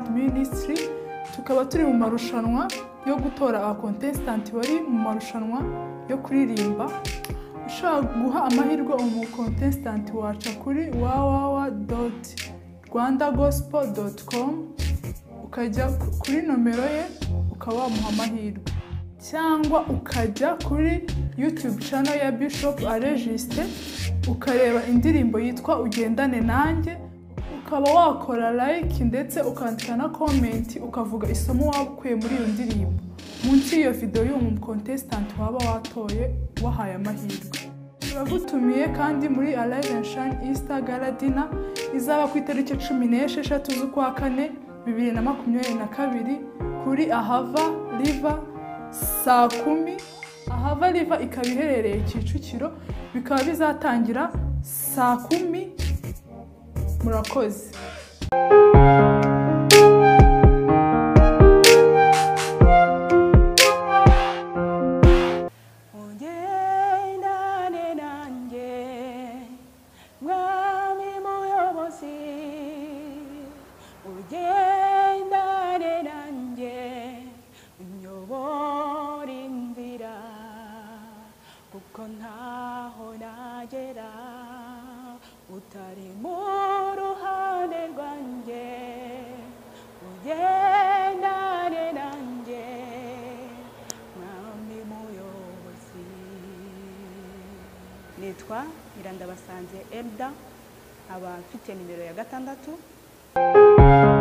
Sound Ministry, tukaba turi mu marushanwa yo gutora aba contestant bari mu marushanwa yo kuririmba. Ushaka guha amahirwe umu contestant waca kuri www.rwandagospel.com, ukajya kuri nomero ye ukaba wamuha amahirwe, cyangwa ukajya kuri YouTube channel ya Bishop Aregiste ukareba indirimbo yitwa Ugendane Nanjye, ukaba wakora like ndetse ukandika na comment ukavuga isomo waba ukuye muri iyo ndirimbo munsi y'iyo video y'uwo contestant waba watoye wahaye amahirwe. Turagutumiye kandi muri Arise and Shine Easter Gala Dinner izaba ku itariki 16 z'ukwa kane 2022 kuri Ahava River saa 10. Ahava River ikaba iherereye Kicukiro, bikaba bizatangira saa 10. Murakoze. Ugendane nanjye mwami muyobozi, ugendane nanjye unyobora inzira, kuko ntaho nagera utari mu ruhande rwanjye. Ugendane nanjye mwami muyobozi. Nitwa Nyirandabasanze Elda, aba mfite nimero ya 6.